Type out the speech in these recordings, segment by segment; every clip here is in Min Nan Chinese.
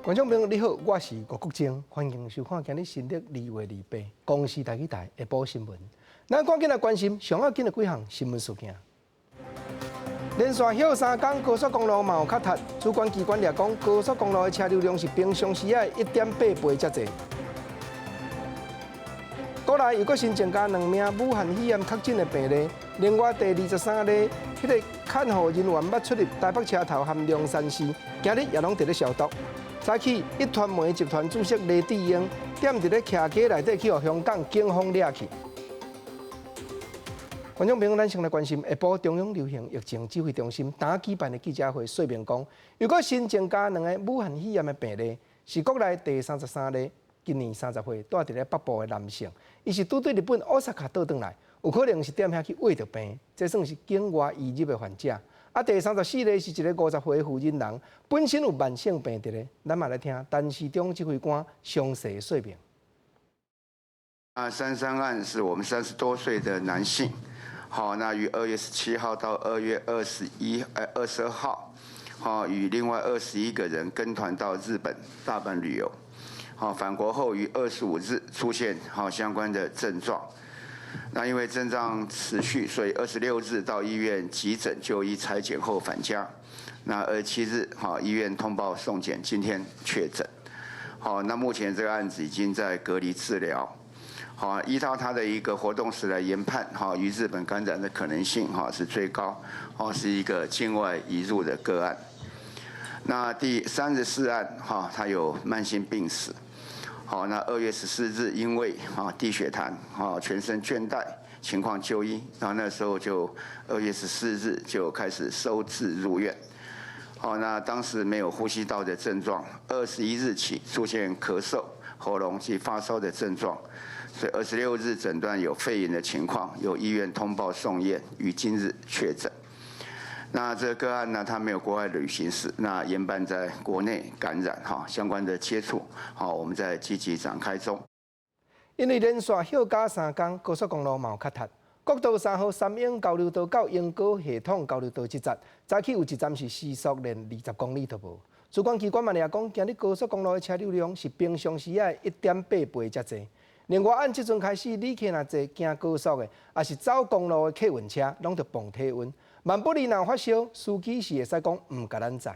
觀眾朋友你好，我是吳國楨，歡迎收看今日新曆2月28公視台語台下晡新聞。咱趕緊來關心上要緊的幾項新聞事件。連續歇3工，高速公路嘛有較塞，主管機關也講，高速公路的車流量是平常時的1.8倍遮濟。國內又閣新增加兩名武漢肺炎確診的病例，另外第23例，彼個看護人員捌出入台北車頭和龍山寺，今日也攏佇咧消毒。早起，壹傳媒集團主席黎智英踮佇咧徛機內底去予香港警方掠去。觀眾朋友，咱先來關心下晡中央流行疫情指揮中心今舉辦的記者會，說明講，又閣新增加兩个武漢肺炎的病例，是國內第33例，今年30歲，住佇咧北部的男性，伊是拄對日本大阪倒轉來，有可能是踮遐去穢著病，這算是境外移入的患者。啊，第34例是一个50歲的婦人人，本身有慢性病佇咧，咱嘛來聽陳時中指揮官詳細的說明。啊，33案是我們30多歲的男性，好，那於2月17號到2月21，22號，好，與另外21個人跟團到日本大阪旅遊，好，返國後於25日出現好相關的症狀。那因為症狀持續，所以26日到醫院急診就醫採檢後返家。那27日，好，醫院通報送檢，今天確診。好，那目前這個案子已經在隔離治療。好，依照他的一個活動史來研判，哈，於日本感染的可能性，哈，是最高，哦，是一個境外移入的個案。那第三十四案，哈，他有慢性病史。好，那2月14日因為啊低血糖，啊全身倦怠情況就醫，然後那時候就二月十四日就開始收治入院。好，那當時沒有呼吸道的症狀，21日起出現咳嗽、喉嚨及發燒的症狀，所以26日診斷有肺炎的情況，由醫院通報送驗，於今日確診。那這個個案呢，他沒有國外旅行史，那研判在國內感染哈，相關的接觸，好，我們在積極展開中。因為連續歇假3工，高速公路嘛有較塞。國道3號三鶯交流道到鶯歌系統交流道這節，早起有一站是時速連20公里都無。主管機關嘛也講，今日高速公路的車流量是平常時的1.8倍遮濟。另外，按這陣開始，旅客若坐行高速的，抑是走公路的客運車，攏著磅體溫。萬不利若發燒，司機是會使講毋共咱載。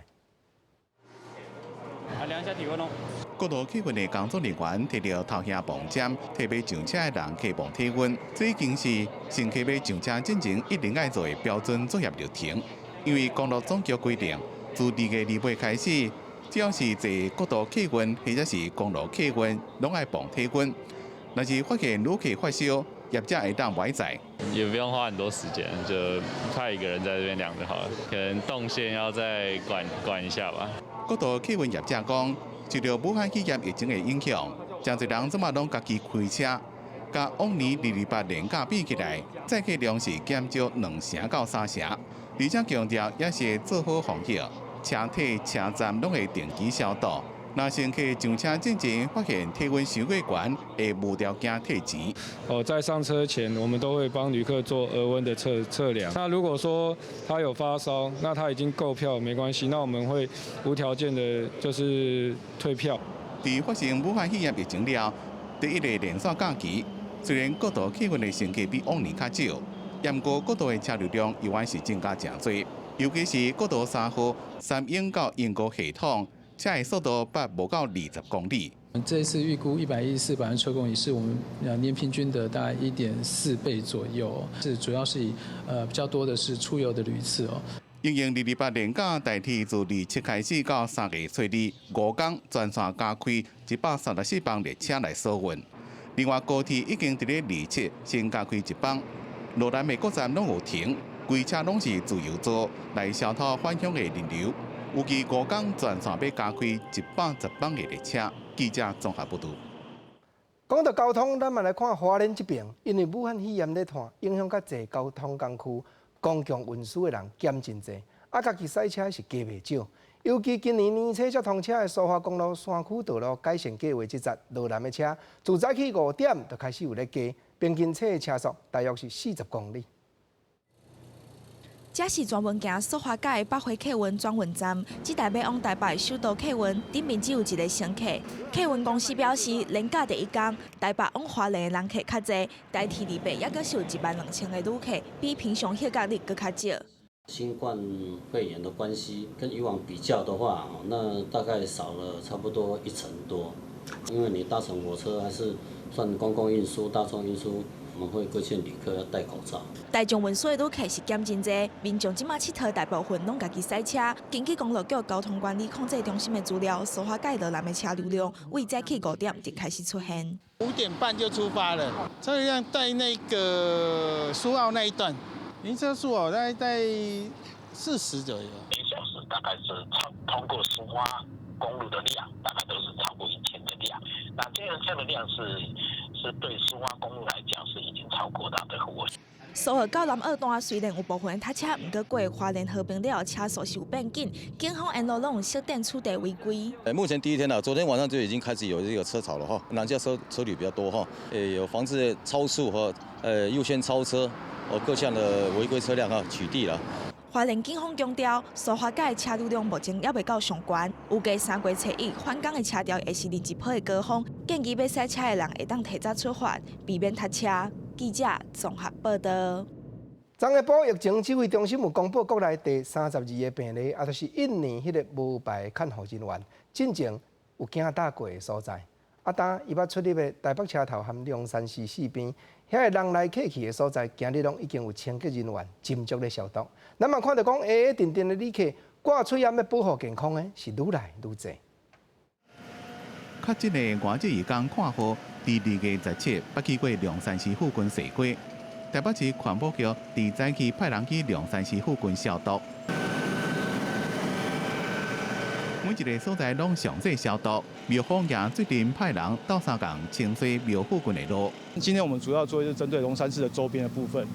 啊，量一下體溫哦。國道客運的工作人員提著頭額磅針，替欲上車的人去磅體溫。這已經是乘客欲上車進前一定愛做的標準作業流程。因為公路總局規定，自2月28開始，只要是坐國道客運或者是公路客運，攏愛磅體溫。若是發現旅客發燒，業者會當無載。也不用花很多時間，就派一個人在這邊量就好了。可能動線要再管管一下吧。國道客運業者講，受著武漢肺炎疫情的影響，誠濟人這馬攏家己開車，佮往年228連假比起來，載客量是減少2成到3成。而且強調也是做好防疫，車體車站攏會定期消毒。若乘客上車進前發現體溫傷過懸，會無條件退錢。哦，在上車前，我們都會幫旅客做額溫的測量。那如果說他有發燒，那他已經購票沒關係，那我們會無條件的，就是退票。佇發生武漢肺炎疫情了，第一個連續假期，雖然國道客運的乘客比往年較少，毋過國道的車流量猶原是增加誠濟，尤其是國道3號三鶯到鶯歌系統，車的速度捌無到20公里。這一次預估114百萬車公里，是我們年平均的大概1.4倍左右，是主要是以比較多的是出遊的旅次哦。因應228連假台鐵自27開始到3月初2，5工全線加開134班列車來疏運。另外高鐵已經佇咧27先加開一班，羅南的各站攏有停，規車攏是自由座，來消除返鄉的人流。預計5工全線欲加開110班的列車。記者綜合報導。講到交通，咱嘛來看花蓮這邊，因為武漢肺炎咧傳，影響較濟交通工具、公共運輸的人減真濟，啊，家己駛車是加袂少。尤其今年年初才通車的蘇花公路山區道路改善計劃這節，羅南的車自早起5點就開始有咧加，平均車的車速大約是40公里。這是專門行蘇花改的百花客運轉運站，這台欲往台北的首都客運頂面只有一个乘客。客運公司表示，連假第一工，台北往花蓮的人客較濟，台鐵禮拜猶閣是有1萬2千个旅客，比平常歇假日閣較少。新冠肺炎的關係，跟以往比較的話，那大概少了差不多一成多。因為你搭乘火車還是算公共運輸、大眾運輸，我們會規勸旅客要戴口罩。大眾運輸的旅客是減真濟，民眾這馬𨑨迌大部分攏家己駛車。根據公路局交通管理控制中心的資料，蘇花改羅南的車流量，為早起5點就開始出現。5點半就出發了，車流量在那個蘇澳那一段，停車數哦，大概在40左右。每小時大概是超通過蘇花公路的量，大概都是超過1000的量。那這樣的量是對蘇花公路來講是已經超過它的負荷。蘇澳到南澳段雖然有部分塞車，毋過過花蓮和平了，車速是有變緊。警方沿路攏有設點取締違規。目前第一天啦，昨天晚上就已經開始有這個車潮了哈，南下車車旅比較多哈，有防止超速和優先超車，哦各項的違規車輛哈取締了。花蓮警方強調，蘇花改車流量目前猶未到上懸，預計3月初一返工的車潮會是另一波的高峰，建議欲駛車的人會當提早出發，避免塞車。記者綜合報道。昨下晡疫情指揮中心有公布國內第32个病例，啊，就是印尼彼个無牌看護人員，進前有行踏過的所在。啊，今伊捌出入的台北車頭和龍山寺四邊，遐个人來客去的所在，今日攏已經有清潔人員斟酌咧消毒。咱嘛看著講，矮矮陣陣的旅客掛喙罨欲保護健康的，是愈來愈濟。確診的外籍移工看護，佇2月17捌去過龍山寺附近踅街，台北市環保局佇早起派人去龍山寺附近消毒，每一个所在攏詳細消毒。廟方也最近派人鬥相共清洗廟附近的路。今天我們主要做就是針對龍山寺的周邊的部分，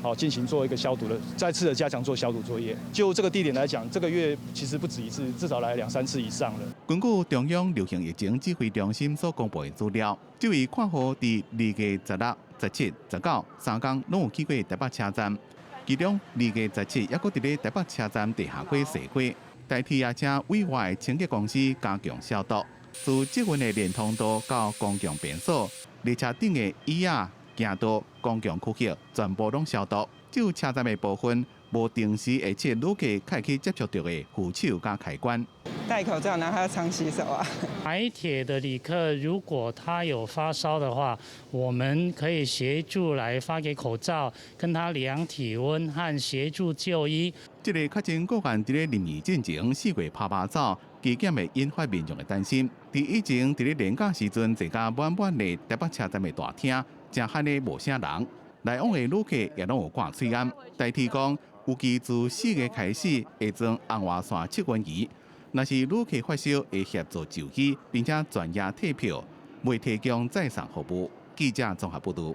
好進行做一個消毒的，再次的加強做消毒作業。就這個地點來講，這個月其實不止一次，至少來兩三次以上了。根據中央流行疫情指揮中心所公布的資料，這位看護佇2月16、17、19三工攏有去過台北車站，其中2月17猶閣佇咧台北車站地下街踅街，台鐵也請委外清潔公司加強消毒。自捷運的連通道到公共便所、列車頂的椅仔、行道、公共區域全部攏消毒。只有車站的部分無定時會設旅客較會去接觸著的扶手佮開關。戴口罩，然後還要常洗手啊。台鐵的旅客如果他有發燒的話，我們可以協助來發給口罩，跟他量體溫和協助就醫。這个確診個案佇咧臨年進前4月趴趴走，加減會引發民眾的擔心。佇以前佇咧連假時陣坐甲滿滿的台北車站的大廳，誠罕的無啥人，來往的旅客也攏有掛喙罨。台鐵講，預計自4月開始會裝紅外線測溫儀。若是旅客發燒，會協助就醫，並且全額退票，袂提供載送服務。記者綜合報導。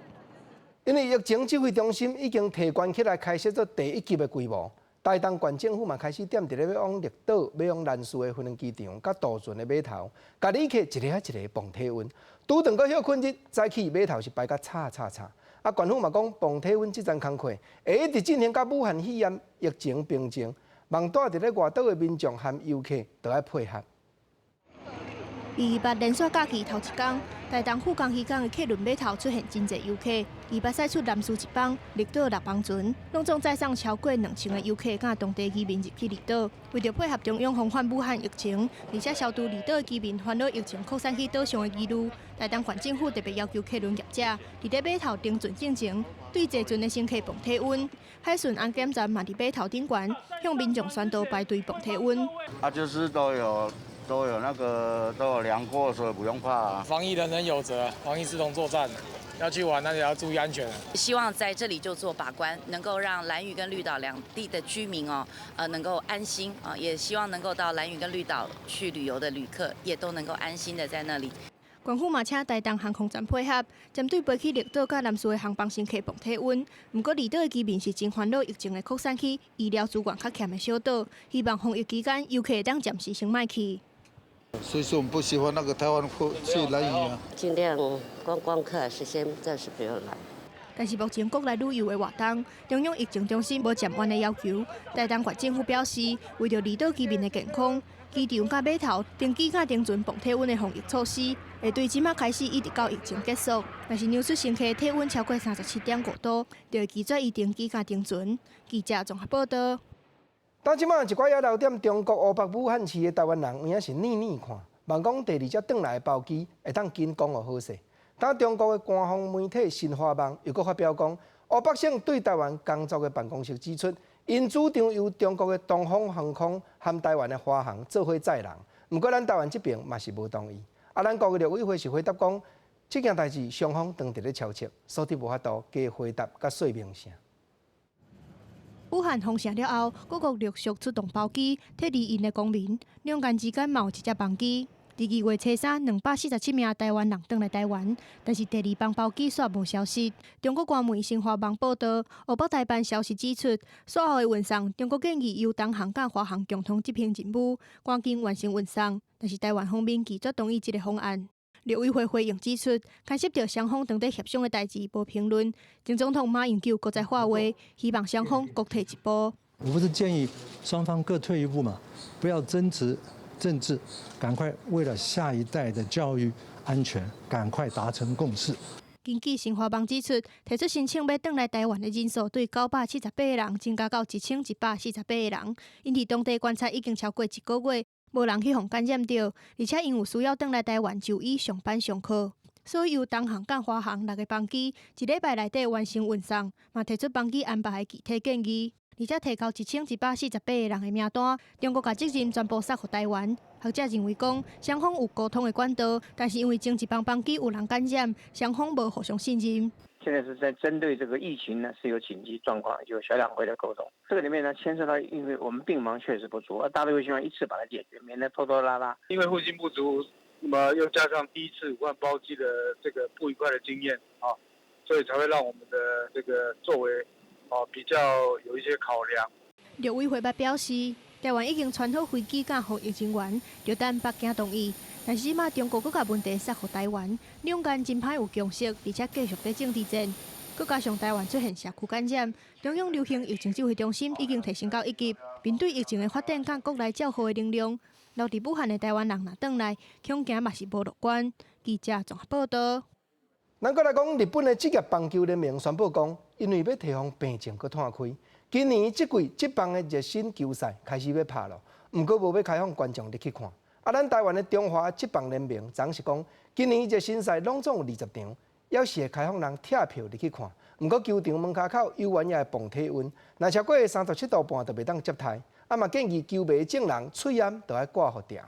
因為疫情指揮中心已經提懸起來，開設做第一級的規模。台東縣政府嘛開始踮佇咧欲往綠島、欲往蘭嶼的飛機場、佮渡船的碼頭，共旅客一个仔一个磅體溫。拄頓閣歇睏日，早起碼頭是排甲吵吵吵。啊，縣府嘛講磅體溫這層工課會一直進行到武漢肺炎疫情平靜。望蹛佇咧外島的民眾和遊客都愛配合。 228連續假期頭一工，台東富岡漁港的客輪碼頭出現真濟遊客，伊捌駛出蘭嶼一班，綠島六班船，攏總載送超過2000个遊客佮當地漁民入去離島。為著配合中央防範武漢疫情，而且消除離島的居民煩惱疫情擴散去島上的疑慮，台東縣政府特別要求客輪業者佇咧碼頭登船進前，對坐船的乘客磅體溫。海巡安檢站嘛佇碼頭頂懸，向民眾宣導排隊磅體溫。啊，就是都有那個都有量過，所以不用怕。防疫人人有責，防疫視同作戰，要去玩那也要注意安全。希望在這裡就做把關，能夠讓蘭嶼跟綠島兩地的居民哦，能夠安心啊，也希望能夠到蘭嶼跟綠島去旅遊的旅客，也都能夠安心的在那裡。縣府嘛請台東航空站配合，針對飛去綠島佮蘭嶼的航班乘客磅體溫。毋過離島的居民是真煩惱疫情會擴散去醫療資源較欠的小島，希望防疫期間遊客會當暫時先莫去。所以說我們不喜歡那個台灣客去蘭嶼啊。盡量觀光客是先暫時不要來。但是目前國內旅遊的活動，中央疫情中心無暫緩的要求。台東縣政府表示，為著離島居民的健康，機場佮碼頭登機佮登船磅體溫的防疫措施，會對這馬開始一直到疫情結束。若是量出乘客體溫超過37.5度，就會拒絕伊登機佮登船。記者綜合報道。當這馬一寡猶留佇中國湖北武漢市的台灣人，有影是膩膩看，望講第二隻轉來的包機會當緊講予好勢。當中國的官方媒體新華網又閣發表講，湖北省對台灣工作的辦公室指出，𪜶主張由中國的東方航空和台灣的華航做伙載人，毋過咱台灣這邊嘛是無同意。啊，咱國的陸委會是回答講，這件代誌雙方當佇咧敲策，所以無法度加回答佮說明啥。武漢封城了後，各國陸續出動包機撤離𪜶的公民，兩岸之間嘛有一隻班機。佇2月初三，247名台灣人轉來台灣，但是第二班包機煞無消息。中國官媒新華網報導，湖北台辦消息指出，煞後的運送，中國建議由東航佮華航共同執行任務，趕緊完成運送。但是台灣方面拒絕同意這個方案。陸委會回應指出，牽涉著雙方當佇協商的代誌，無評論。前總統馬英九閣再喊話，希望雙方各退一步。我不是建議雙方各退一步嘛，不要爭執政治，趕快為了下一代的教育安全，趕快達成共識。根據新華網指出，提出申請欲轉來台灣的人數對978個人增加到1148個人。𪜶佇當地觀察已經超過一個月，無人去予感染著，而且𪜶有需要轉來台灣就醫、上班、上課，所以由東航佮華航六个班機一禮拜內底完成運送，嘛提出班機安排的具體建議。而且提交1148個人的名單，中國共責任全部捒予台灣。學者認為講，雙方有溝通的管道，但是因為前一班班機有人感染，雙方無互相信任。現在是在針對這個疫情呢，是有緊急狀況，有小兩會的溝通。這個裡面呢，牽涉到，因為我們病房確實不足，大陸又希望一次把它解決，免得拖拖拉拉。因為後勤不足，那麼又加上第一次武漢包機的這個不愉快的經驗啊，所以才會讓我們的這個作為啊比較有一些考量。陸委會表示，台灣已經傳好飛機佮防疫人員，就等北京同意。但是這馬中國閣共問題捒予台灣，兩岸真歹有共識，而且繼續佇政治戰。閣加上台灣出現社區感染，中央流行疫情指揮中心已經提升到一級，面對疫情的發展佮國內照護的能量，留佇武漢的台灣人若轉來，恐驚嘛是無樂觀。記者綜合報道。咱閣來講，日本的職業棒球聯盟宣布講，因為欲提防病情閣湠開，今年這季職棒的熱身球賽開始欲拍囉，毋過無欲開放觀眾入去看。啊，咱台灣的中華職棒聯盟昨是講，今年熱身賽攏總有20場，猶是會開放人拆票入去看。毋過球場門跤口球員也會磅體溫，若超過37.5度就袂當接待。啊，嘛建議球迷眾人喙罨著愛掛予定。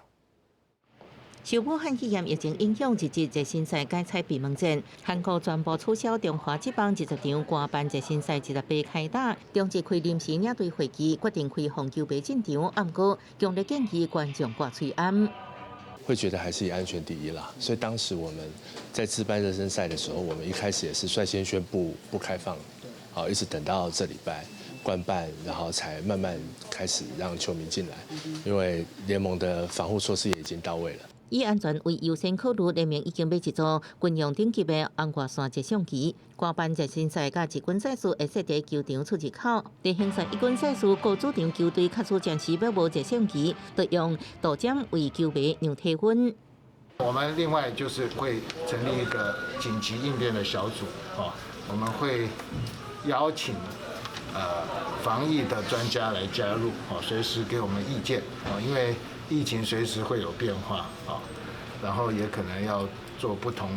受武漢肺炎疫情影響，日職熱身賽改採閉門戰，韓國全部取消中華職棒20場官辦熱身賽，28開打。中職開臨時領隊會議，決定開放球迷進場，毋過強烈建議觀眾掛喙罨。會覺得還是以安全第一啦，所以當時我們在自辦熱身賽的時候，我們一開始也是率先宣布不開放，好，一直等到這禮拜官辦，然後才慢慢開始讓球迷進來，因為聯盟的防護措施也已經到位了。以安全為優先考慮，聯盟已經買一組軍用等級的紅外線攝像機。官辦熱身賽佮一軍賽事會設佇球場出入口。例行賽一軍賽事各主場球隊較早暫時欲無攝像機，就用度針為球迷量體溫。我們另外就是會成立一個緊急應變的小組，啊，我們會邀請防疫的專家來加入，啊，隨時給我們意見，啊，因為疫情隨時會有變化，啊，然後也可能要做不同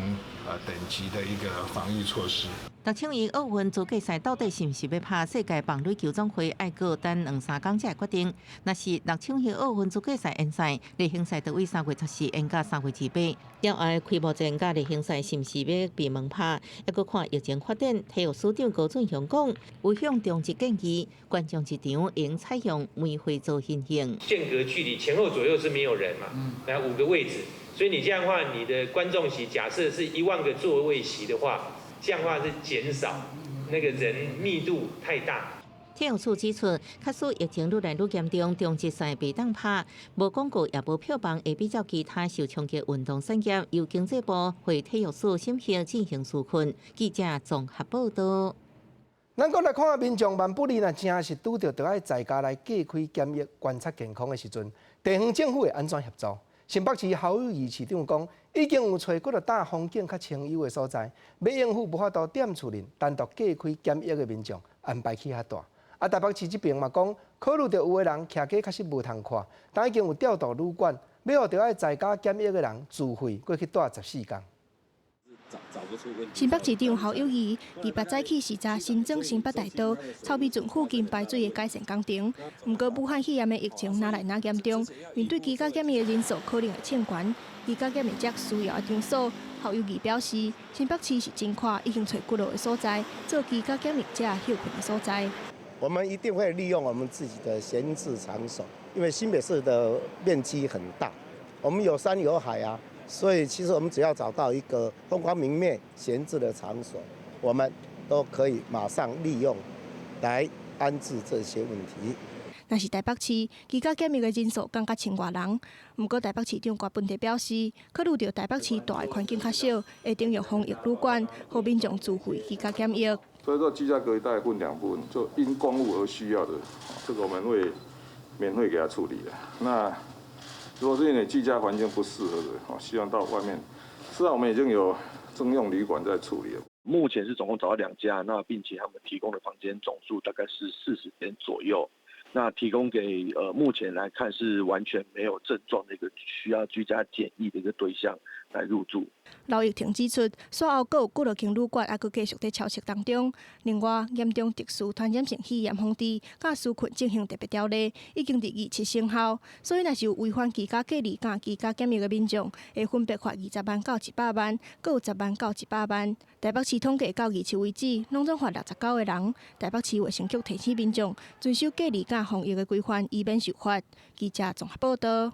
等級的一個防疫措施。六搶一奧運資格賽到底是毋是欲拍？世界棒壘球總會愛閣等兩三工才會決定。若是六搶一奧運資格賽延賽，例行賽就對3月14延到3月28。了後開幕戰佮例行賽是毋是欲閉門拍？猶閣看疫情發展。體育署長高俊雄講，有向中職建議，觀眾入場應採用梅花座形式。間隔距離前後左右是沒有人嘛？來五個位置，所以你這樣的話，你的觀眾席假設是1萬個座位席的話。這樣的話是減少那個人密度太大。體育署指出，假使疫情愈來愈嚴重，中職賽袂當拍，無廣告也無票房，會比照其他受衝擊運動產業，由經濟部會體育署審核進行紓困。記者綜合報道。咱閣來看民眾萬不利若真是拄著著愛在家來隔開檢疫觀察健康的時陣，地方政府會按怎協助？新北市侯友宜市長講，已經有揣幾若搭風景較清幽的所在，欲應付無法度踮厝裡單獨隔開檢疫的民眾安排去遐蹛。啊，台北市這邊嘛講，考慮著有的人徛家確實無通看，但已經有調度旅館，欲予著愛在家檢疫的人自費過去蹛14工。新北市長侯友宜28早起視察新莊新北大道草美圳附近排水的改善工程。毋過武漢肺炎的疫情愈來愈嚴重，面對居家檢疫的人數可能會衝懸，居家檢疫者需要的場所，侯友宜表示，新北市是真闊，已經揣幾落個所在做居家檢疫者歇睏的所在。我們一定會利用我們自己的閒置場所，因為新北市的面積很大，我們有山有海啊。所以，其實我們只要找到一個風光明媚、閒置的場所，我們都可以馬上利用來安置這些問題。若是台北市居家檢疫的人數降到千外人，毋過台北市長郭文哲表示，考慮著台北市蹛的環境較小，會動用防疫旅館，予民眾自費居家檢疫。所以說，居家隔離大概分兩部分，就因公務而需要的，這個我們會免費給他處理的。那如果是因為居家環境不適合的，希望到外面。事實上，我們已經有徵用旅館在處理了。目前是總共找到兩家，那並且他們提供的房間總數大概是40間左右。那提供給目前來看是完全沒有症狀的一個需要居家檢疫的一個對象來入住。劉玉婷指出，煞後閣有幾落間旅館猶閣繼續佇籌設當中。另外，嚴重特殊傳染性肺炎防治佮紓困進行特別條例已經佇27生效，所以若是有違反居家隔離佮居家檢疫的民眾，會分別罰20萬到100萬，閣有10萬到100萬。台北市統計到27為止，攏總罰69個人。台北市衛生局提醒民眾遵守隔離佮防疫的規範，以免受罰。記者綜合報道。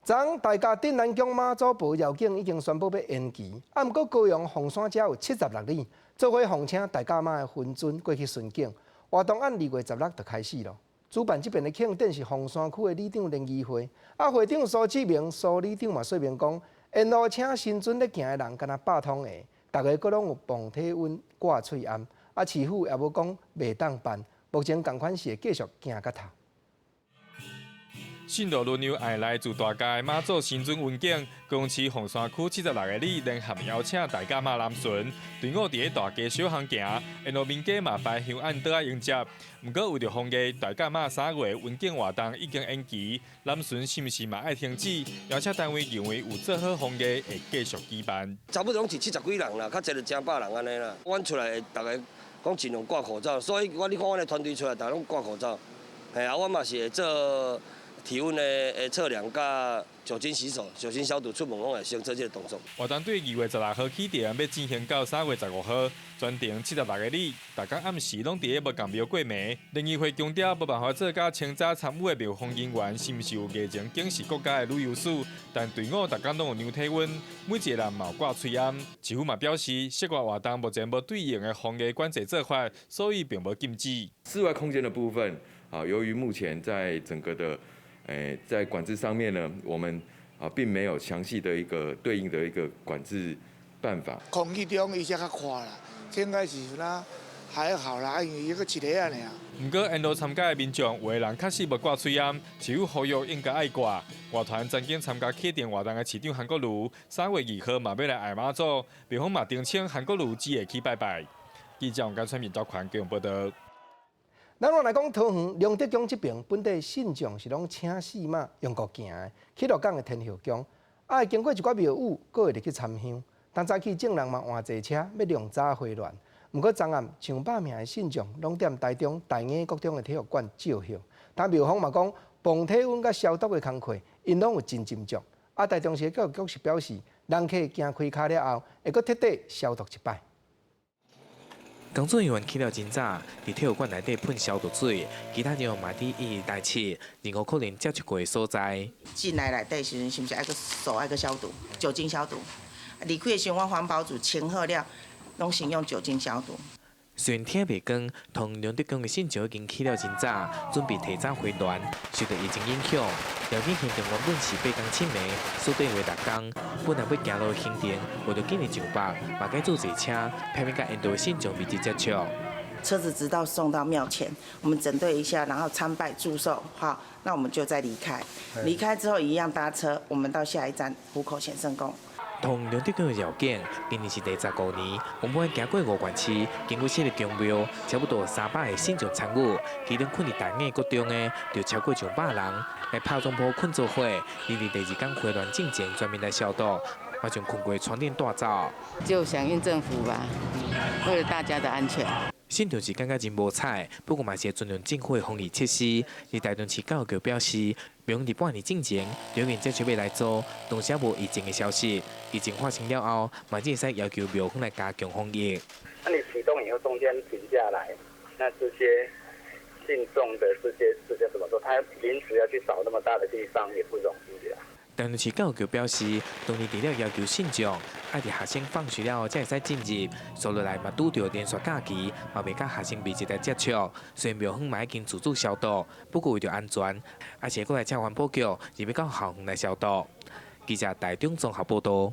昨昏大甲鎮瀾宮媽祖婆繞境已經宣布欲延期，啊，毋過高雄鳳山遮有76里，做伙奉請大甲媽的魂尊過去巡境，活動按2月16就開始囉。主辦這遍的慶典是鳳山區的里長聯誼會，啊，會長蘇志明蘇里長嘛說明講，沿路請神尊咧行的人，敢若100通個，逐个閣攏有磅體溫、掛喙罨，啊，市府也無講袂當辦，目前仝款是會繼續行到頭。信徒輪流愛來自大甲的媽祖神尊巡境，高雄市鳳山區76个里聯合邀請大甲媽南巡，隊伍佇咧大街小巷行，沿路民家嘛擺香案桌仔迎接。毋過為著防疫，大甲媽3月巡境活動已經延期，南巡是毋是嘛愛停止？邀請單位認為有做好防疫，會繼續舉辦。差不多攏是70幾人啦，較濟就成百人按呢啦。阮出來逐个講盡量掛口罩，所以我你看阮的團隊出來，逐个攏掛口罩。嘿啊，阮嘛是會做體溫的測量，佮酒精洗手、酒精消毒，出門攏會先做這個動作。活動對2月16號起程，欲進行到3月15號，全程76个里，逐工暗時攏佇咧無仝廟過暝。聯誼會強調，無辦法做甲清早參與的廟方人員是毋是有疫情警示國家的旅遊史，但隊伍逐工攏有量體溫，每一個人嘛有掛喙罨。市府嘛表示，室外活動目前無對應的防疫管制做法，所以並無禁止。室外空間的部分，啊，由於目前在整個的在管制上面呢，我們啊並沒有詳細的一個對應的一個管制辦法。空氣中伊才較闊啦，應該是啦還好啦，因為伊閣一个爾。毋過沿路參加的民眾，有的人確實無掛喙罨，市府呼籲應該愛掛。外團曾經參加啟程活動的市長韓國瑜，3月2號嘛欲來愛媽祖，廟方嘛澄清韓國瑜只會去拜拜。記者王家春、葉兆寬報道。咱若來講桃園龍德宮這爿，本地信眾是攏請四媽用步行的，去鹿港的天后宮，啊，會經過一寡廟宇，閣會入去參香。當早起眾人嘛換坐車，欲量早回鑾。毋過昨暗上百名的信眾攏踮台中大雅國中的體育館借歇。但廟方嘛講，磅體溫佮消毒的工課，𪜶攏有真斟酌。啊，台中市教育局是表示，人客行開跤了後，會閣徹底消毒一擺。工作人員起了真早，佇體育館內底噴消毒水，其他人員嘛佇一一台七，任何可能接觸過的所在。進來內底時陣，是毋是愛閣手愛閣消毒，酒精消毒？離開的時陣，阮環保組清好了，攏先用酒精消毒。雖然天未光，銅龍德宮的信眾已經起了真早，準備提早回鑾。受著疫情影響，寮境行程原本是8工7暝，縮短為6工。本來欲行路行程，為著緊日上北，嘛改做坐車，避免佮沿途的信眾密切接觸。車子直到送到廟前，我們整隊一下，然後參拜祝壽，好，那我們就再離開。離開之後一樣搭車，我們到下一站湖口顯聖宮。銅龍德宮的繞境，今年是第15年，原本行過五縣市，經過四个宮廟，差不多300个信眾參與，其中睏佇大雅國中的就超過上百人，來拍總鋪睏做伙，佇第二工回鑾進前全面來消毒，嘛將睏過床墊帶走。就響應政府吧，為了大家的安全。信眾是感覺真無彩，不過嘛是會尊重政府的防疫設施。而台中市教育局表示，明佇半年進前，兩院接觸欲來做，當時無疫情的消息。疫情發生了後，嘛只會使要求廟方來加強防疫。那你啟動以後中間停下來，那這些信眾的這些怎麼說？他臨時要去找那麼大的地方也不容易啊。台中市教育局表示，當日除了要求信眾愛佇學生放學了後才會使進入，紲落來嘛拄著連續假期，嘛袂佮學生密切來接觸。雖然廟方嘛已經自主消毒，不過為著安全，還是閣來請環保局入去到校園來消毒。記者台中綜合報導。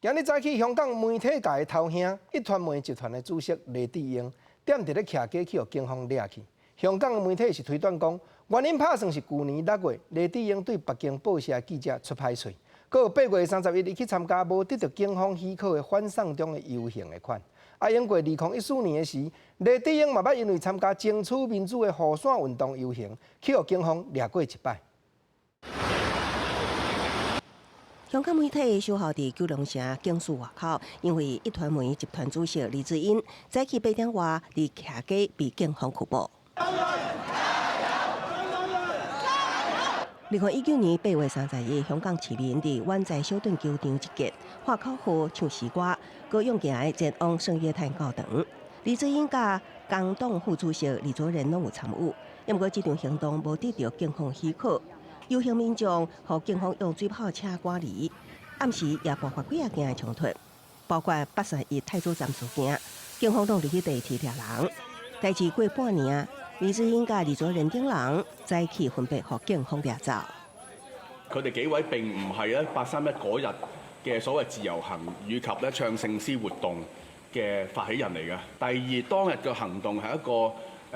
今日早起，香港媒體界的頭兄，壹傳媒集團的主席黎智英，踮佇咧騎機去予警方掠去。香港的媒體是推斷講，原因拍算是舊年6月，黎智英對北京報社記者出歹喙，閣有8月31日去參加無得著警方許可的反送中的遊行的款。啊，經過2014年的時，黎智英嘛捌因為參加爭取民主的雨傘運動遊行，去予警方掠過一擺。香港媒體守候佇九龍城警署外口，因為壹傳媒集團主席黎智英早起8點外佇騎機被警方拘捕。2019年8月31日，香港市民佇灣仔小頓球場集結，喊口號、唱詩歌，閣勇行的前往聖約翰教堂。黎智英佮工黨副主席李卓人攏有參與，毋過這場行動無得著警方許可，遊行民眾予警方用水炮車趕離，暗時也爆發幾仔件的衝突，包括831太子站事件，警方攏入去地鐵掠人。代誌過半年，黎智英佮李卓人等人早起分別予警方掠走。佢哋幾位並唔係咧831嗰日嘅所謂自由行以及咧唱聖詩活動嘅發起人嚟嘅。第二，當日嘅行動係一個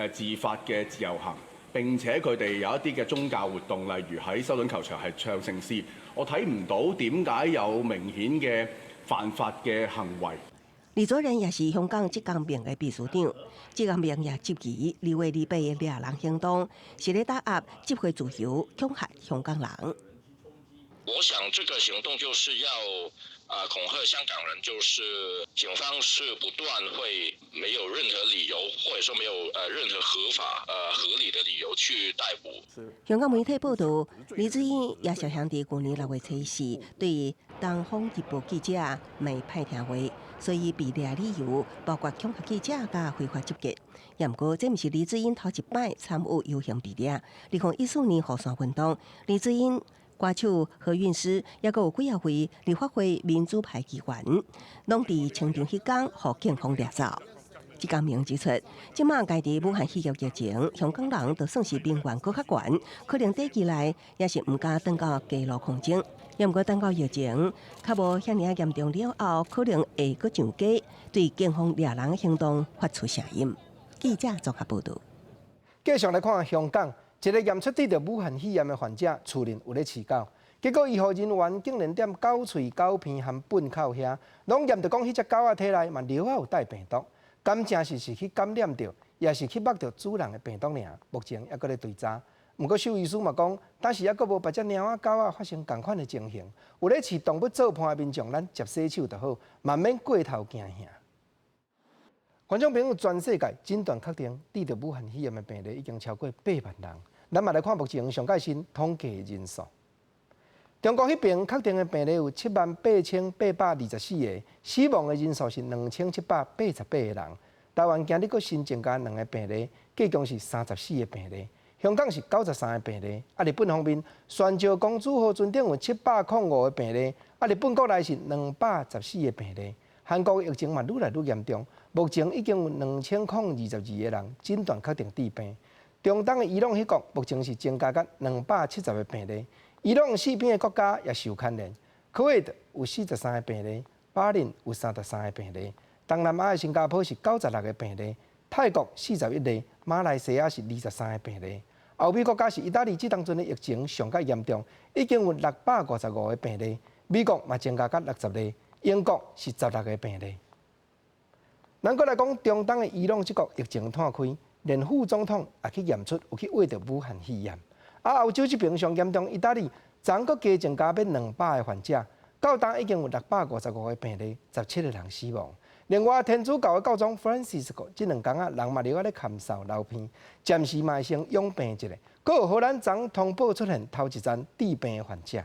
自發嘅自由行，並且佢哋有一啲嘅宗教活動，例如喺修頓球場係唱聖詩。我睇唔到點解有明顯嘅犯法嘅行為。李卓人也是香港職工盟的秘書長，職工盟也質疑2月28的掠人行動是咧打壓集會自由，恐嚇香港人。我想這個行動就是要恐嚇香港人，就是警方是不斷會沒有任何理由，或者說沒有任何合法合理的理由去逮捕。香港媒體報道，黎智英也涉嫌佇舊年6月24對《東方日報》記者罵歹聽話，所以被掠理由包括恐嚇記者佮非法集結。也毋過，這毋是黎智英頭一擺參與遊行被掠。2014年雨傘運動，黎智英、歌手何韻詩，抑閣有幾仔位立法會民主派議員，攏佇清場彼工予警方掠走。職工盟指出，這馬家己武漢肺炎疫情，香港人就算是民怨閣較懸，可能短期內也是毋敢轉到街路抗爭。也毋過等到疫情較無遐爾仔嚴重了後，可能會閣上街，對警方掠人行動發出聲音。記者綜合報導。繼續來看香港，一个驗出得著武漢肺炎的患者，厝內有咧飼狗，結果醫護人員竟然踮狗喙、狗鼻和糞口遐，攏驗著講彼隻狗仔體內嘛著有帶病毒，敢誠是去感染著，抑是去捌著主人的病毒爾？目前猶閣咧追查。毋過獸醫師嘛講，當時猶閣無別隻貓仔狗仔發生仝款的情形。有咧飼動物做伴的民眾，咱捷洗手就好，嘛免過頭驚嚇。觀眾朋友，全世界診斷確定得著武漢肺炎的病例已經超過8萬人。咱嘛來看目前上蓋新統計人數。中國彼邊確定的病例有78,824個，死亡的人數是2,788個人。台灣今日閣新增加兩個病例，計共是34個病例。香港是93個病例。啊，日本方面，船石公主號船頂有705個病例，啊，日本國內是214個病例。韓國疫情嘛愈來愈嚴重，目前已經有2022個人診斷確定致病。中東的伊朗彼國目前是增加到270個病例。伊朗四邊的國家也受牽連，科威特有43個病例，巴林有33個病例，東南亞的新加坡是96個病例，泰國41例，馬來西亞是23個病例。歐美國家是意大利，這當陣的疫情上較嚴重，已經有655個病例。美國嘛增加到60例，英國是16個病例。咱閣來講，中東的伊朗這國疫情湠開，連副總統也去驗出有去穢著武漢肺炎。啊，歐洲這邊上嚴重，意大利昨閣加增加欲200個患者，到今已經有655個病例，17個人死亡。另外，天主教的教宗 Francisco 這兩工啊，人嘛留咧咳嗽流鼻，暫時嘛會先養病一下。閣有荷蘭昨通報出現頭一例致病的患者。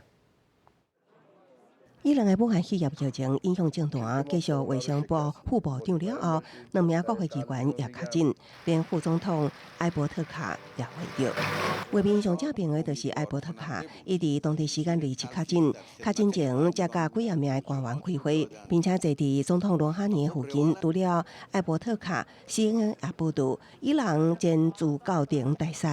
伊朗的武漢肺炎疫情影響政壇，繼續衛生部副部長了後，兩名國會議員也確診，連副總統埃伯特卡也患著。畫面上正邊的就是埃伯特卡，伊佇當地時間27確診，確診前才佮幾仔名的官員開會，並且坐佇總統羅哈尼附近。除了埃伯特卡，CNN 也報道，伊朗前駐教廷大使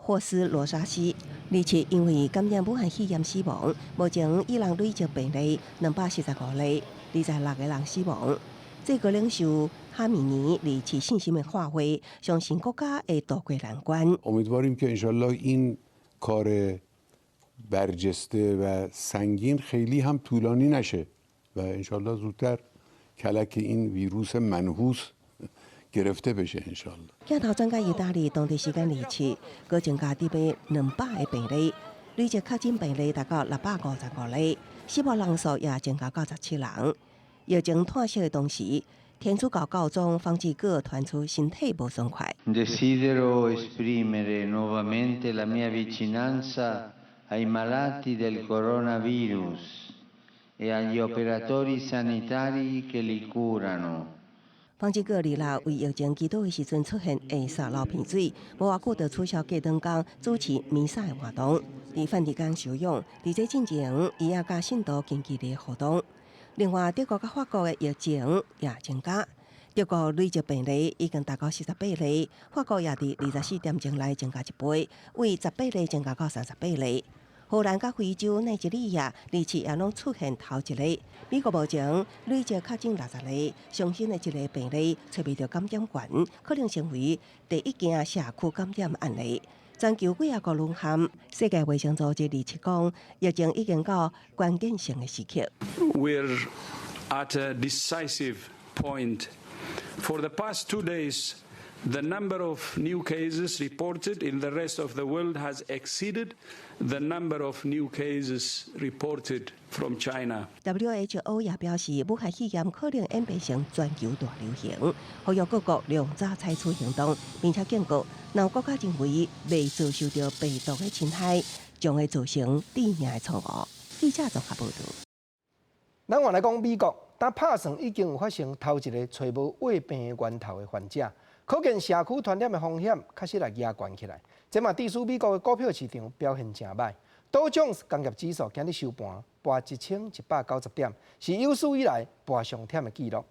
霍斯羅沙西，27因為感染武漢肺炎死亡。目前伊朗累計病例245例，26個人死亡。最高領袖哈米尼27信心的發話，相信國家會渡過難關。 امیدواریم که انشالله این کار برجسته و سنگین خیلی هم طولانی نشه و انشالله زودتر کلک این ویروس منحوس گرفته بشه انشالله。鏡頭轉到意大利，當地時間27，閣增加致病200個病例，累計確診病例達到655例，死亡人數也增加到17人。疫情湠息的同時，天主教教宗方濟各傳出身體無爽快。 Desidero esprimere nuovamente la mia vicinanza ai malati del coronavirus e agli operatori sanitari che li curano。方濟各26為疫情祈禱的時陣出現咳嗽流鼻水，無偌久就取消過兩工主持彌撒的活動，佇梵蒂岡休養。佇這進前，伊也佮信徒近距離互動。另外，德國佮法國的疫情也增加，德國累計病例已經達到48例，法國也佇24點鐘內增加一倍，為18例增加到38例。荷蘭佮非洲奈及利亞27也攏出現頭一例。美國目前累計確診60例，上新的一例病例揣袂著感染源，可能成為第一件社區感染案例。全球幾仔個淪陷，世界衛生組織27講，疫情已經到關鍵性的時刻。 We're at a decisive point. For the past 2 days, the number of new cases reported in the rest of the world has exceeded the number of new cases reported from China. WHO 也表示，武漢肺炎可能演變成全球大流行，呼籲各國量早採取行動，並且警告，若有國家認為袂遭受著病毒的侵害，將會造成致命的錯誤。記者綜合報導。咱換來講美國，當拍算已經有發生頭一个揣無穢病源頭的患者，可見社區傳染的風險確實來加懸起來。這嘛致使美國的股票市場表現誠䆀，道瓊斯工業指數今日收盤跋1190點，是有史以來跋上忝的紀錄。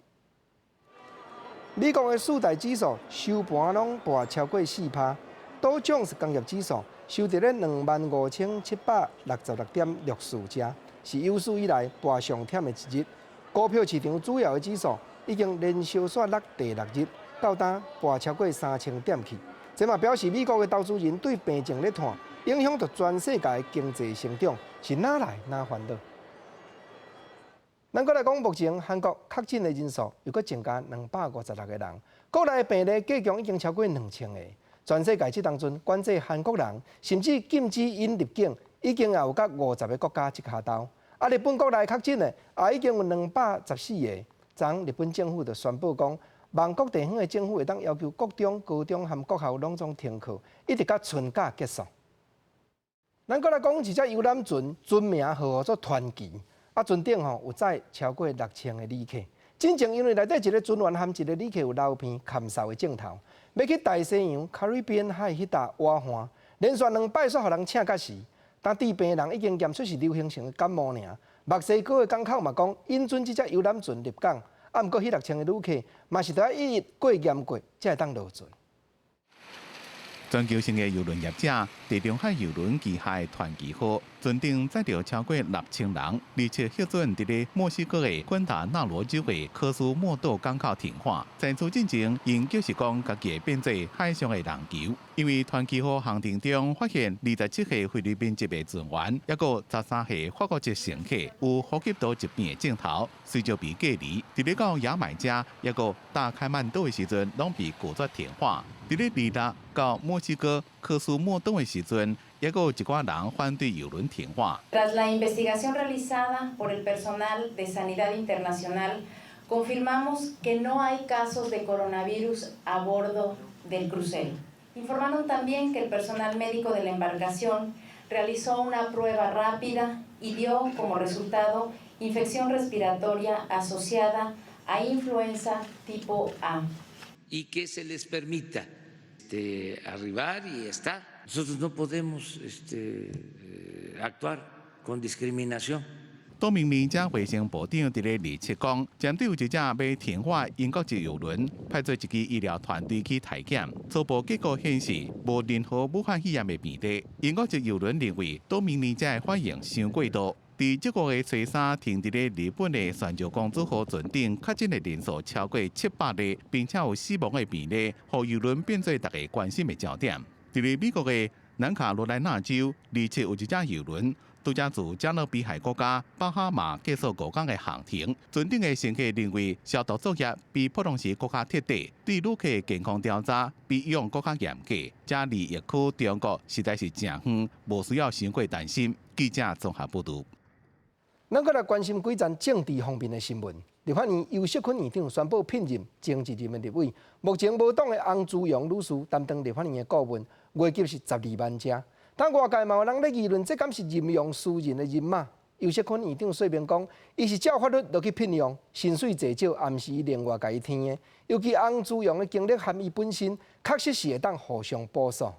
美國的四大指數收盤攏跋超過4%，道瓊斯工業指數收佇咧25,766.64遮，是有史以來跋上忝的一日。股票市場主要的指數已經連續煞落第六日，到今跋超過3000點去。這嘛表示美國的投資人對病情咧湠，影響著全世界經濟成長，是哪來哪煩惱？咱閣來講，目前韓國確診的人數又閣增加256個人，國內病例計共已經超過2000個。全世界這當陣管制韓國人，甚至禁止𪜶入境，已經也有佮50個國家這跤兜。啊，日本國內確診的也已經有214個。昨日本政府就宣布講，萬國地方的政府會當要求國中、高中和國校攏總停課，一直到春假結束。咱閣來講一隻遊覽船，船名號做傳奇，啊，船頂吼有載超過6000個旅客。進前因為內底一個船員和一個旅客有流鼻咳嗽的症頭，欲去大西洋 Caribbean 海彼搭挖岸，連續兩擺煞予人請較死。但治病人已經驗出是流行性的感冒爾。墨西哥的港口嘛講，允准這隻遊覽船入港，啊，毋過彼6000个旅客嘛是著愛一一過驗過，才會當落船。全球性的郵輪業者地中海郵輪旗下的傳奇號，船頂載著超過6000人，27核准佇咧墨西哥的昆達納羅州的科蘇莫多港口停泊。在此進前，𪜶就是講家己會變做海上的人球，因為傳奇號航程中發現27歲菲律賓籍的船員，抑閣13歲法國籍乘客有呼吸道疾病的症頭，隨著被隔離。佇咧到牙買加，抑閣大開曼島的時陣，攏被拒絕停泊。佇咧26到墨西哥科蘇莫多的時陣，抑閣有一寡人反對郵輪停泊。 Tras la investigación realizada por el personal de Sanidad Internacional, confirmamos que no hay casos de coronavirus a bordo del crucero. Informaron también que el personal médico de la embarcación realizó una prueba rápida y dio como resultado infección respiratoria asociada a influenza tipo A. Y que se les permita arribar y estar. Nosotros no podemos actuar con discriminación. 多明尼加衛生部長佇咧27講，針對有一隻欲停泊英國籍郵輪，派出一支醫療團隊去體檢，初步結果顯示無任何武漢肺炎的病例。英國籍郵輪認為多明尼加的反應傷過度。佇這個月初三停佇咧日本的船上公主號船頂確診的人數超過700例，並且有死亡的病例，予郵輪變做大家關心的焦點。佇咧美國的南卡羅來納州，27有一隻郵輪。拄才自加勒比海國家巴哈馬結束5工的航程，船頂的乘客認為消毒作業比普通時閣較徹底，對旅客健康調查比以往閣較嚴格。這離疫區中國實在是誠遠，無需要傷過擔心。記者綜合報導。咱閣來關心幾則政治方面的新聞。立法院游錫堃院長宣布聘任前一任的立委，目前無黨的翁姿陽女士擔當立法院的顧問，月給是12萬遮。但外界嘛有人咧議論，這敢是任用私人的人馬？游錫堃院長說明講，伊是照法律落去聘用，薪水濟少，也毋是伊另外共伊添的。尤其翁姿陽的經歷和伊本身，確實是會當互相補足。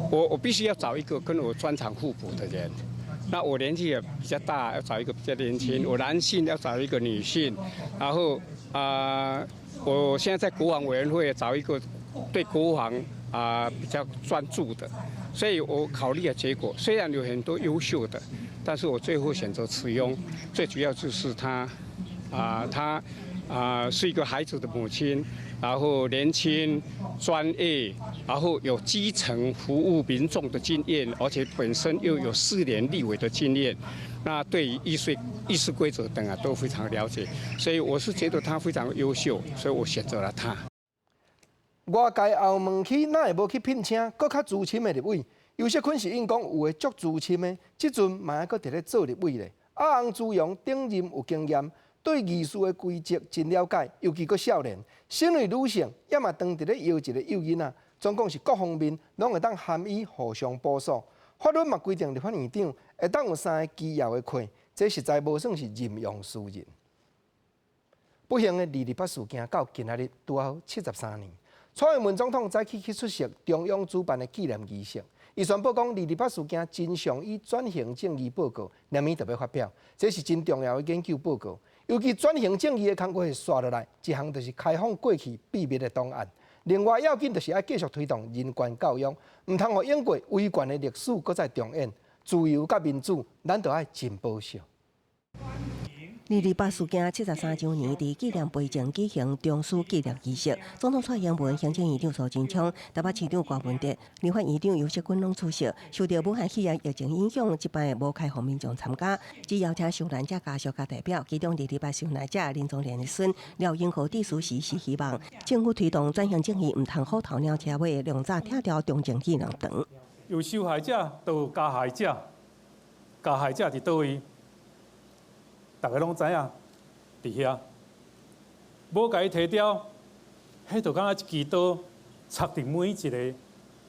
我必須要找一個跟我專長互補的人。那我年紀也比較大，要找一個比較年輕；我男性要找一個女性。然後啊，我現在在國防委員會找一個對國防比較專注的，所以我考慮的結果，雖然有很多優秀的，但是我最後選擇慈庸，最主要就是她是一個孩子的母親，然後年輕、專業，然後有基層服務民眾的經驗，而且本身又有4年立委的經驗，那對於議事規則等啊都非常了解，所以我是覺得她非常優秀，所以我選擇了她。外界也有問起，哪會無去聘請閣較資深的立委？游錫堃是應講有的足資深的，這陣嘛猶閣佇咧做立委咧。啊，翁姿陽頂任有經驗，對議事的規則真了解，尤其閣少年，身為女性，也嘛當佇咧搖一个幼囡仔，總共是各方面攏會當含伊互相補足。法律嘛規定立法院長會當有三个機要的課，這實在無算是任用私人。不幸的228事件到今仔日拄好73年。蔡英文總統早起去出席中央主辦的紀念儀式，伊宣布講228事件真相與轉型正義報告，明年就欲發表，這是真重要的研究報告。尤其轉型正義的工作會紲落來，一項就是開放過去秘密的檔案，另外要緊就是愛繼續推動人權教育，毋通予英國威權的歷史閣再重演。自由佮民主，咱都愛真保守。二二八事件73週年，佇紀念碑前舉行中樞紀念儀式。總統蔡英文、行政院長蘇貞昌、台北市長柯文哲、立法院長游錫堃攏出席。受著武漢肺炎疫情影響，這擺無開放民眾參加，只邀請受難者家屬佮代表。其中二二八受難者林宗濂的孫廖英豪致辭時是希望政府推動轉型正義，毋通虎頭鳥車尾，量早拆掉中正紀念堂。有受害者，就有加害者，加害者佇佗位？大家攏知影，佇遐，無共伊提掉，彼就敢若一支刀插佇每一个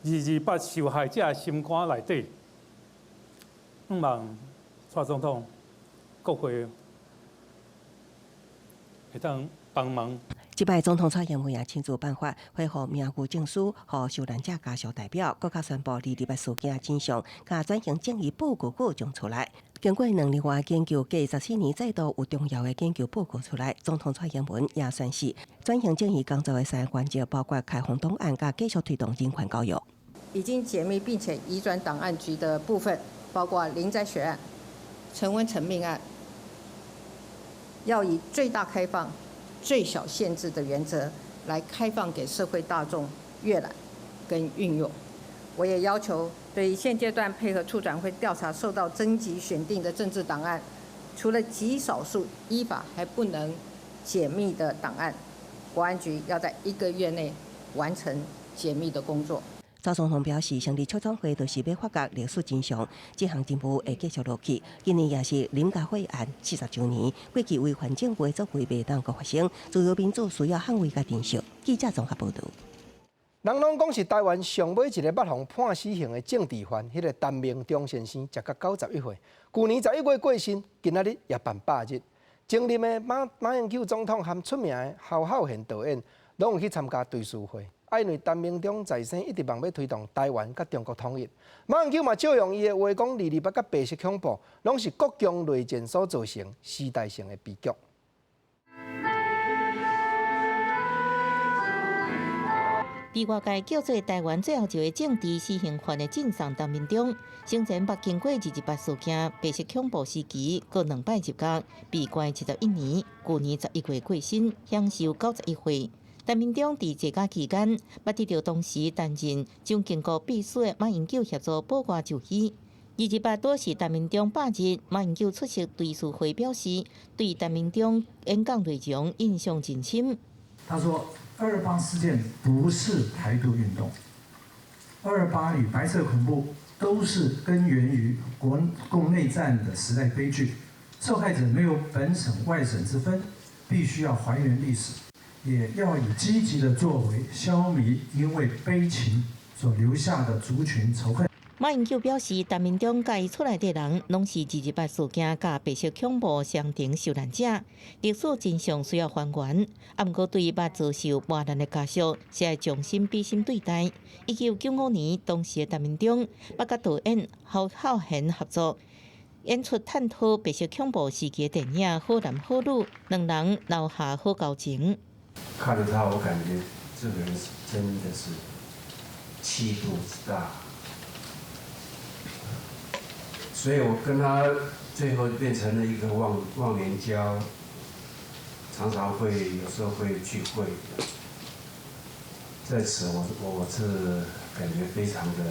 二二八受害者的心肝內底。向望蔡總統、國會會當幫忙。這擺總統蔡英文也親自頒發恢復名譽證書，予受難者家屬代表，閣較宣布二二八事件真相，佮轉型正義報告閣將出來。經過兩年外研究，隔14年再度有重要的研究報告出來。總統蔡英文也宣示，轉型正義工作的三個原則，包括開放檔案，佮繼續推動人權教育。已經解密並且移轉檔案局的部分，包括林宅血案、陳文成命案，要以最大開放、最小限制的原則來開放給社會大眾閱覽跟運用。我也要求，對於現階段配合促轉會調查受到徵集選定的政治檔案，除了極少數依法還不能解密的檔案，國安局要在一個月內完成解密的工作。蔡總統表示，成立促轉會就是欲發掘歷史真相，這項任務會繼續落去。今年也是林佳慧案40週年，過去違反政府的作為袂當閣發生，自由民主需要捍衛佮珍惜。記者綜合報導。人攏講是台灣上尾一个捌予判死刑的政治犯，彼個陳明忠先生，食甲91歲，舊年11月過身，今仔日也辦百日。前任的馬英九總統和出名的侯孝賢導演，攏有去參加追思會。啊，因為陳明忠在生一直望欲推動台灣佮中國統一，馬英九嘛借用伊的話講，二二八佮白色恐怖，攏是國共內戰所造成時代性的悲劇。佇外界叫做台灣最後一个政治死刑犯的晉送陳明忠，生前捌經過二二八事件、白色恐怖時期，閣兩擺入獄，被關71年，舊年11月過身，享壽91歲。陳明忠佇坐監期間，捌得著當時擔任蔣經國秘書的馬英九協助保外就醫。二二八拄是陳明忠百日，馬英九出席追思會，表示對陳明忠演講內容印象真深。他說：二二八事件不是台獨運動，二二八與白色恐怖都是根源於國共內戰的時代悲劇，受害者沒有本省外省之分，必須要還原歷史，也要以積極的作為消弭因為悲情所留下的族群仇恨。馬英九表示，陳明忠佮伊厝內底人，攏是二二八事件佮白色恐怖雙重受難者，歷史真相需要還原。啊，毋過對捌遭受磨難的家屬，是愛將心比心對待。1995年，當時的陳明忠捌佮導演侯孝賢合作，演出探討白色恐怖時期的電影《好男好女》，兩人留下好交情。看著他，我感覺這個人真的是氣度之大。所以我跟他最後變成了一個忘年交，常常會有時候會聚會。在此我是感覺非常的。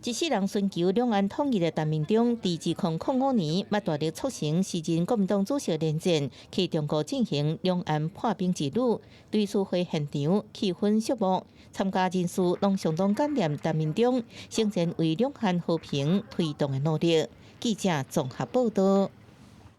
一世人尋求兩岸統一的陳明忠，佇2005年，捌大力促成時任國民黨主席連戰去中國進行兩岸破冰之旅，追思會現場氣氛肅穆，參加人士攏相當感念陳明忠生前為兩岸和平推動的努力。記者綜合報導。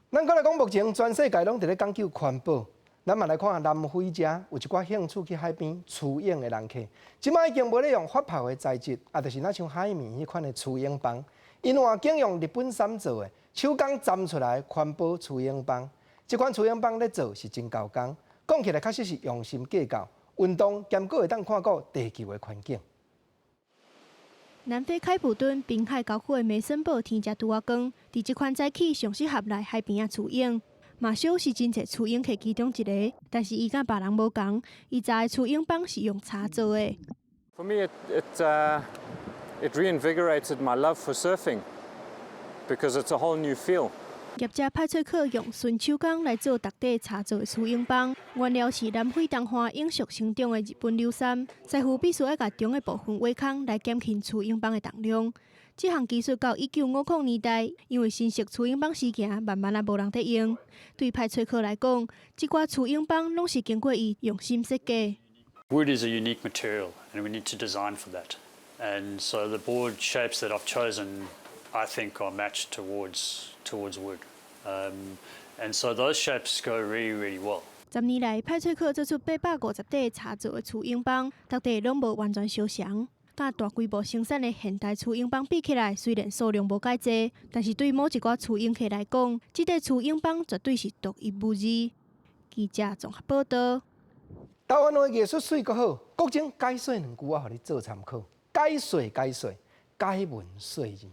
咱閣來講，目前全世界攏佇咧講究環保。咱嘛來看南非遮有一寡興趣去海邊蜍泳的人客，這擺已經無咧用發泡的材質，啊，就是若像海綿彼款的蜍泳棒，𪜶換揀用日本杉做的，手工鏨出來環保蜍泳棒。這款蜍泳棒咧做是真猴工，講起來確實是用心計較，運動兼閣會當看顧地球的環境。南非開普敦濱海郊區的梅森堡天才拄仔光，佇這款早起上適合來海邊仔蜍泳。馬修是真濟蜍泳客其中一个，但是伊佮別人無仝，伊鏨的蜍泳棒是用柴做的。 For me, it reinvigorated my love for surfing because it's a whole new feel. 業者派翠克用純手工來做逐塊柴做的蜍泳棒，原料是南非東岸永續成長的日本柳杉，師傅必須愛共中的部分挖空來減輕蜍泳棒的重量。這項技術到1950年代，因為新式蜍泳棒時行，慢慢仔無人佇用。對派翠克來講，這寡蜍泳棒攏是經過伊用心設計。 Wood is a unique material, and we need to design for that. And so the board shapes that I've chosen, I think, are matched towards wood. And so those shapes go really, really well. 10年來，派翠克做出850塊柴做的蜍泳棒，逐塊攏無完全相仝。佮大規模生產的現代蜍泳棒比起來，雖然數量無蓋濟，但是對某一寡蜍泳客來講，這塊蜍泳棒絕對是獨一無二。記者綜合報導。台灣話藝術媠閣好，國政解說兩句我予你做參考。解說解說，解文說字。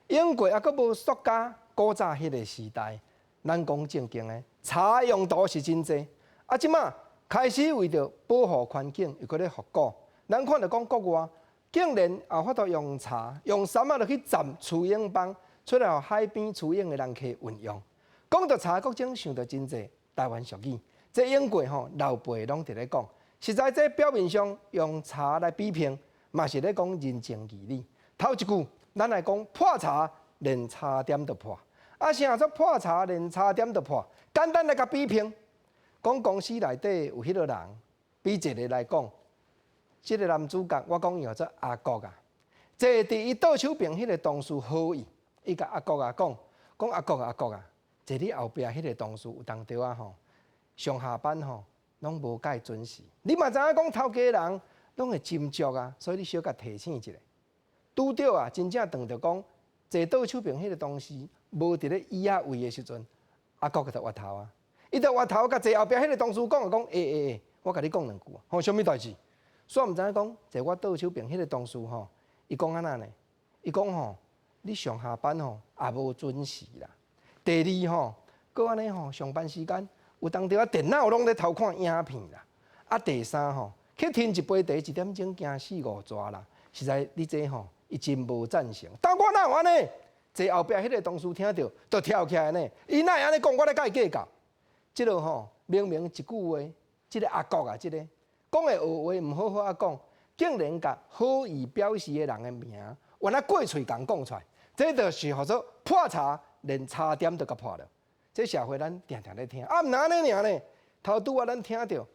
英國猶閣無塑膠古早彼个時代，咱講正經的柴用途是真濟。啊，這馬開始為著保護環境，又閣咧復古。咱看著講國外竟然也法度用柴、用杉仔落去攢蜍蛹枋，出來予海邊蜍蛹的人客運用。講著柴，閣總想著真濟台灣俗語。這英國吼老輩攏佇咧講，實在這表面上用柴來比拼，嘛是咧講人情義理。頭一句，咱來講破柴連柴點都破。啊，啥做破柴連柴點都破？簡單來共比拼，講公司內底有彼个人，比一个來講，這个男主角我講伊號做阿國啊。坐佇伊倒手邊彼个同事好意，伊共阿國啊講，講阿國阿國啊，坐你後壁彼个同事有當時仔吼，上下班吼攏無蓋準時。你嘛知影講頭家人攏會斟酌啊，所以你小共提醒一下。拄著啊，真正當著講坐倒手邊彼个同事無佇咧椅仔位的時陣，阿國就越頭啊，伊就越頭共坐後壁彼个同事講講，欸欸欸，我共你講兩句，吼，啥物代誌？煞毋知影講坐我倒手邊彼个同事吼，伊講按怎呢？伊講吼，你上下班吼也無準時啦。第二吼，閣按呢吼，上班時間有當時仔電腦攏咧偷看影片啦。啊，第三吼，去添一杯茶一點鐘驚四五逝啦。實在你這吼，伊真無贊成。但我哪有按呢？坐後壁彼个同事聽著，就跳起來呢。伊哪會按呢講？我咧共伊計較。這个吼，明明一句話，這个阿國啊，這个講的惡話毋好好仔講，竟然共好意表示的人的名，原來過喙共講出來，這就是號做破柴連柴點都共破了。這社會咱定定咧聽，啊，毋若按呢爾呢？頭拄仔咱聽著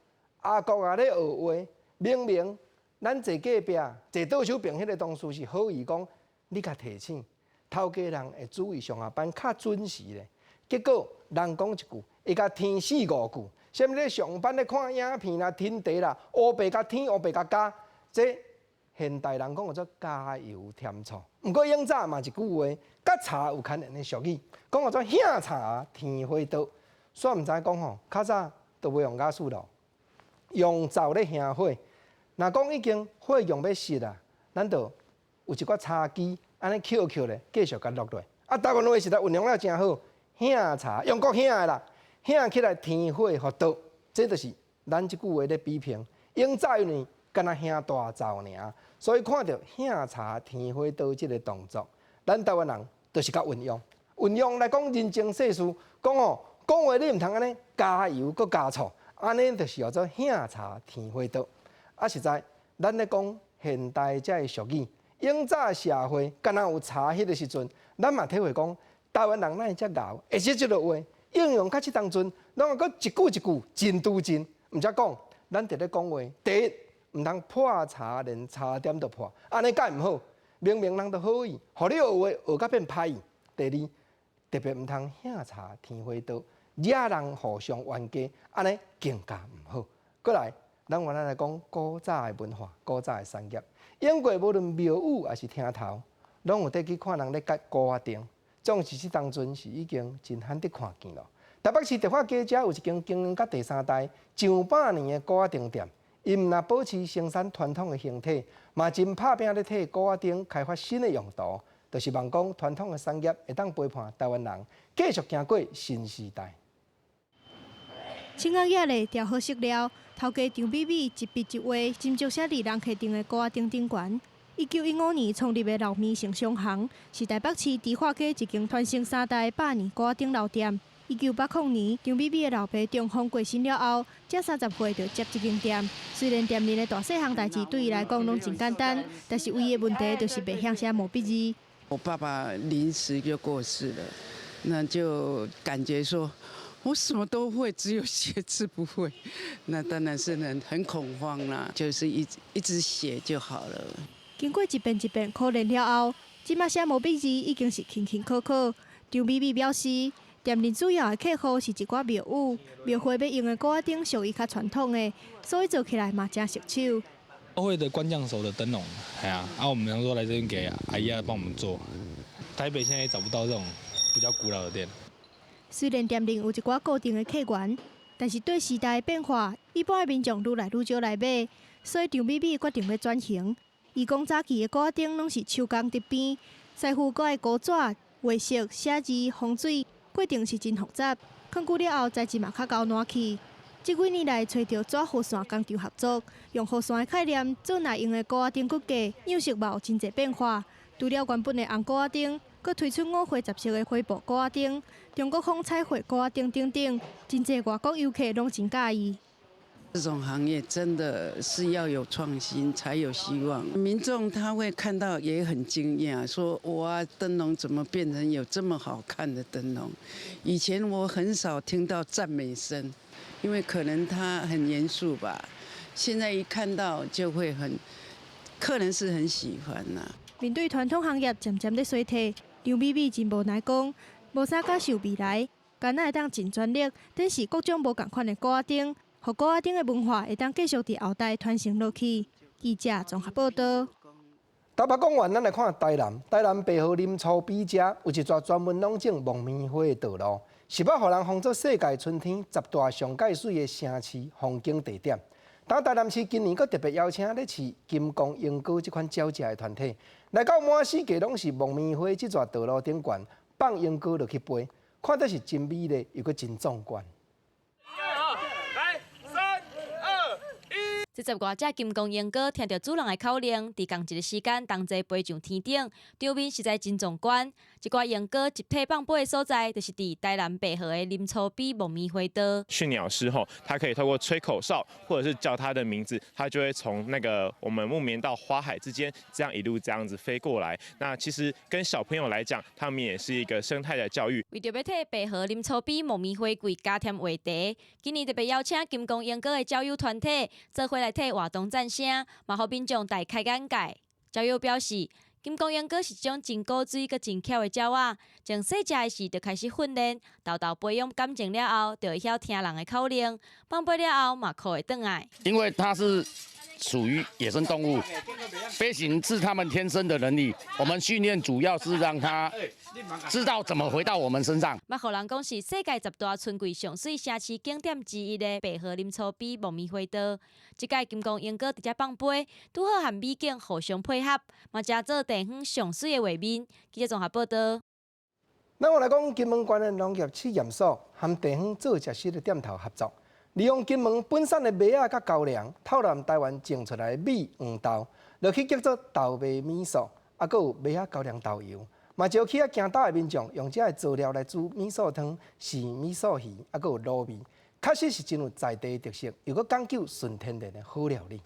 阿國啊咧學話，明明咱坐隔壁、坐倒手邊彼个同事是好意講，你共提醒，頭家人會注意上下班較準時咧。結果人講一句，伊共添四五句，啥物咧上班咧看影片啦、添茶啦，烏白共添，烏白共加，這現代人講叫做加油添醋。毋過永早嘛一句話，佮柴有牽連的俗語，講叫做響柴添火刀。煞毋知講吼，較早都無用瓦斯爐，用灶咧燃火。若講已經火用欲熄啦，咱就有一寡柴枝按呢抾抾咧，繼續共落落。啊，台灣話實在運用了誠好，響柴用國響的啦，響起來添火予刀，這就是咱這句話咧比拼。永早因為敢若燃大灶爾，所以看著響柴添火刀這个動作，咱台灣人就是較運用，運用來講人情世事，講哦，講話你毋通按呢加油閣加醋，按呢就是叫做響柴添火刀。啊，實在，咱咧講現代這个俗語，永早社會敢若有柴彼个時陣，咱嘛體會講，台灣人哪會遮𠢕，會識這个話應用到這當陣，攏閣一句一句真拄真。毋才講，咱佇咧講話，第一，毋通破柴連柴點都破，按呢蓋毋好。明明人都好意，予你學話學甲變歹意。第二，特別毋通響柴添火刀，惹人互相冤家，按呢更加毋好。閣來，咱原來來講古早的文化、古早的產業，英國無論廟宇抑是廳頭，攏有綴去看人咧結鼓仔燈，總是這當陣是已經真罕得看見咯。台北市迪化街遮有一間經營到第三代上百年的鼓仔燈店，伊毋若保持生產傳統的形體，嘛真拍拚咧替鼓仔燈開發新的用途，就是望講傳統的產業會當陪伴台灣人繼續行過新時代。青仔葉咧調好色料，頭家張美美一筆一畫，斟酌寫佇人客頂的鼓仔燈頂懸。1915年創立的老麵成商行，是台北市迪化街一間傳承三代百年鼓仔燈老店。1980年，張美美的老爸中風過身了後，才30歲就接這間店。雖然店裡的大細項代誌對伊來講攏真簡單，但是唯一的問題就是袂曉寫毛筆字。我爸爸臨時就過世了，那就感覺說，我什麼都會，只有寫字不會，那當然是很恐慌啦。就是一一直寫就好了。經過一遍一遍苦練了後，這馬寫毛筆字已經是輕輕巧巧。張美美表示，店裡主要的客戶是一寡廟宇，廟會欲用的鼓仔燈屬於較傳統的，所以做起來嘛誠順手。會的官將手的燈籠，係啊，啊，我們想說來這邊給阿姨幫我們做。台北現在也找不到這種比較古老的店。雖然店裡有一寡固定的客源，但是對時代的變化，一般的民眾愈來愈少來買，所以張美美決定欲轉型。伊講早期的鼓仔燈攏是手工竹編，師傅閣愛糊紙、畫色、寫字、風水，過程是真複雜。囥久了後，材質嘛較厚爛去。這幾年來，揣著紙和線工廠合作，用雨傘的概念做耐用的鼓仔燈骨架，樣式嘛有真濟變化。除了原本的紅鼓仔燈，閣推出五花十色的灰布鼓仔燈、中國風彩繪鼓仔燈等等，真濟外國遊客攏真佮意。這種行業真的是要有創新才有希望。民眾他會看到也很驚訝，說：哇，燈籠怎麼變成有這麼好看的燈籠？以前我很少聽到讚美聲，因為可能他很嚴肅吧。現在一看到就會很，客人是很喜歡啦。面對傳統行業漸漸咧衰退，劉美美真無奈講，無啥感受未來，敢若會當盡全力展示各種無仝款的鼓仔燈。予鼓仔燈的文化會當繼續佇後代傳承落去。記者綜合報道。台北講完，咱來看台南。台南白河林厝邊遮有一座專門攏種木棉花的道路，是欲予人封做世界春天十大上蓋媠的城市風景地點。當台南市今年閣特別邀請咧飼金剛鸚鵡這款鳥隻的團體，來到滿四界攏是木棉花這座道路頂懸放鸚鵡落去飛，看得是真美麗，又閣真壯觀。這十外隻金剛鸚鵡聽著主人的口令，佇仝一个時間同齊飛上天頂，場面實在真壯觀。這寡鸚鵡集體放飛的所在，就是佇台南白河的林厝邊木棉花道。馴鳥師吼，他可以透過吹口哨，或者是叫他的名字，他就會從那個我們木棉到花海之間，這樣一路這樣子飛過來。那其實跟小朋友來講，他們也是一個生態的教育。為著欲替白河林厝邊木棉花季加添話題，今年特別邀請金剛鸚鵡的鳥友團體做伙來替活動讚聲，嘛予民眾大開眼界。鳥友表示，金剛鸚鵡是一種真古錐、閣真巧的鳥仔，從細隻的時就開始訓練，沓沓培養感情了後，就會曉聽人的口令，放飛了後嘛閣會轉來。因為它是屬於野生動物，飛行是他們天生的能力。我們訓練主要是讓它知道怎麼回到我們身上。嘛，予人講是世界十大春季上媠城市景點之一的白河林厝邊木棉花道，這擺金剛鸚鵡佇遮放飛，拄好和美景互相配合，嘛成做地方上媠的畫面。記者綜合報道。咱我來講，金門縣的農業試驗所和地方做食室的店頭合作，利用金門本產的麥仔佮高粱，透南台灣種出來的米黃豆，落去叫做豆麥米素，啊，閣有麥仔高粱豆油，嘛招去遐行道的民眾用這个佐料來煮米素湯、豉米素魚，啊，閣有滷味，確實是真有在地特色，又閣講究純天然的好料理。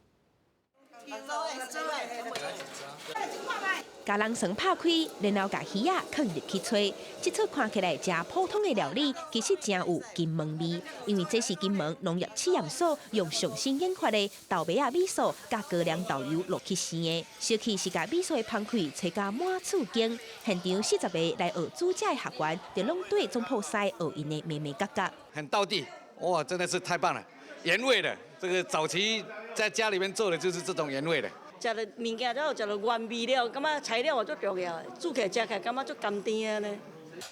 共人腸拍開，然後共魚仔囥入去炊。這齣看起來誠普通的料理，其實誠有金門味。因為這是金門農業試驗所用上新研發的豆麥仔米素佮高粱豆油落去生的。小氣是共米素的芳氣炊甲滿厝間。現場40个來學煮食的學員，就攏對總鋪師學𪜶的眉眉角角。很道地，哇，真的是太棒了，原味的。這個早期在家裡面做的就是這種原味的。食著物件了，食著原味了，感覺材料也足重要，煮起來食起來感覺足甘甜的呢。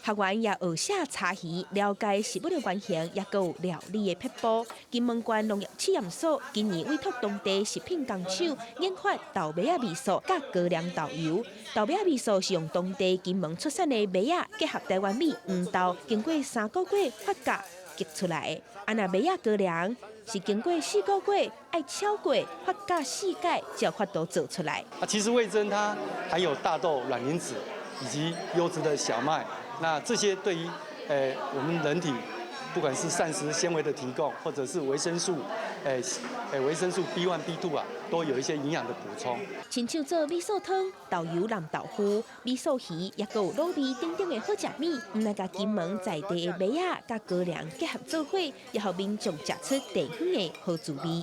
學員也學寫柴魚，了解食物的原型，也閣有料理的撇步。金門縣農業試驗所今年委託當地食品工廠研發豆麥仔味素佮高粱豆油。豆麥仔味素是用當地金門出產的麥仔，結合台灣米黃豆，經過3個月發酵結出來的。啊，若麥仔高粱是經過4個月愛炒過發酵4擺，才有法度做出來。啊，其實味噌它含有大豆卵磷脂以及優質的小麥，那這些對於我們人體，不管是膳食纖維的提供，或者是維生素，維生素 B1、B2 啊，都有一些營養的補充。親像做米素湯、豆油淋豆腐、米素魚，抑閣有滷味等等的好食物，毋但共金門在地的麥仔佮高粱結合做伙，也予民眾食出地方的好滋味。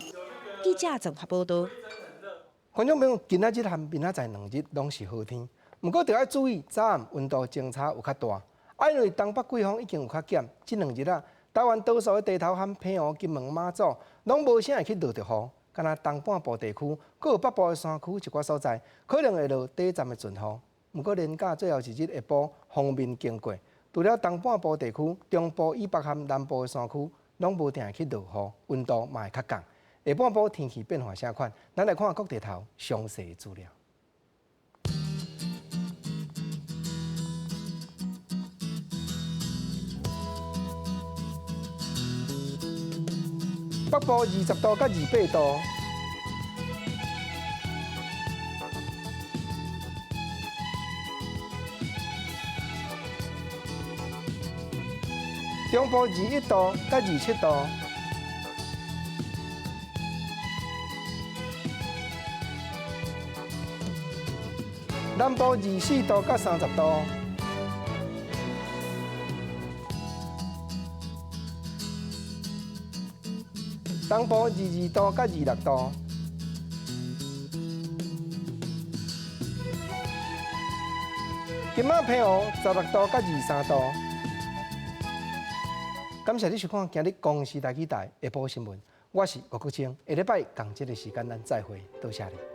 記者綜合報道。觀眾朋友，今仔日和明仔載兩日攏是好天，毋過著愛注意早暗溫度相差有較大。啊，因為東北季風已經有較減，這兩日啊，台灣多數的地頭和澎湖、金門、馬祖攏無啥會去落著雨，敢若東半部地區，閣有北部的山區一寡所在，可能會落短暫的陣雨。毋過連假最後一日下晡，鋒面經過，除了東半部地區、中部以北和南部的山區，攏無定會去落雨，溫度嘛會較降。下半晡天氣變化啥款？咱來看各地頭詳細資料。北部20度佮28度。中部21度佮27度。南部24度佮30度。东部22度佮26度。金马澎湖16度佮23度。感謝你收看今日公視台語台下晡新聞，我是吳國清，下禮拜仝這个時間咱再會，多謝你。